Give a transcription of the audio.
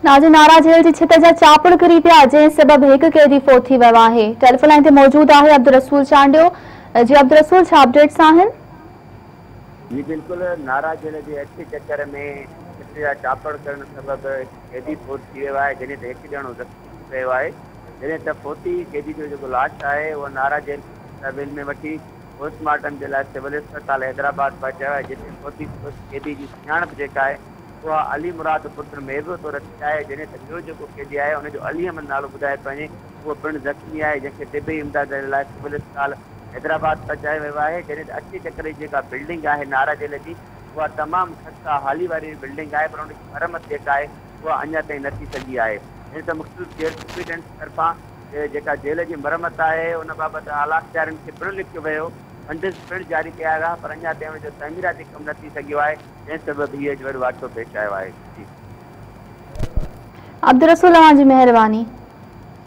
ناجي Nara jail جي ڇت جا چاپڙ ڪري پيا، جنهن سبب هڪ قيدي فوت ٿي ويو آهي. ٽيليفون لائين تي موجود آهي عبدالرسول چانڊيو. جي عبدالرسول ڇا اپڊيٽس آهن؟ جي بلڪل نارا جيل جي اڇي چڪر ۾ ڇت جا چاپڙ ڪرڻ سبب هڪ قيدي فوت ٿي ويو آهي جڏهن ته هڪ ڄڻو زخمي ٿي پيو آهي جڏهن ته فوتي قيدي جو جيڪو لاش آهي اهو نارا جيل تحويل ۾ وٺي پوسٽ مارٽم جي لاء سول اسپتال حيدرآباد پهچايو آهي جتي فوتي قيدي جي سڃاڻپ جيڪا آهي اها علي مراد پٽ ميرو طور ٿي آهي، جڏهن ته ٻيو جيڪو قيدي آهي ان جو علي احمد نالو ٻڌايو پيو وڃي، اهو پڻ زخمي آهي، جنهن کي طبي امداد جي لاء سول اسپتال حيدرآباد پهچايو ويو آهي، جڏهن ته اڇي چڪر جي جيڪا بلڊنگ آهي نارا جيل جي اها تمام خسته حالي واري بلڊنگ آهي پر ان جي مرمت جيڪا آهي اها اڃا تائين نه ٿي سگهي آهي، جڏهن ته مختلف جيل سپرنٽينڊنٽس طرفان جيڪا جيل جي مرمت آهي ان بابت اعليٰ اختيارين کي پڻ لکيو ويو، فنڊز پڻ جاري ڪيا ويا پر اڃا تائين ان جو تعميراتي ڪم نه ٿي سگهيو آهي. جنهن سبب هي اڄ وڏو واقعو پيش آيو آهي. جي. عبدالرسول اوهان جي مهرباني.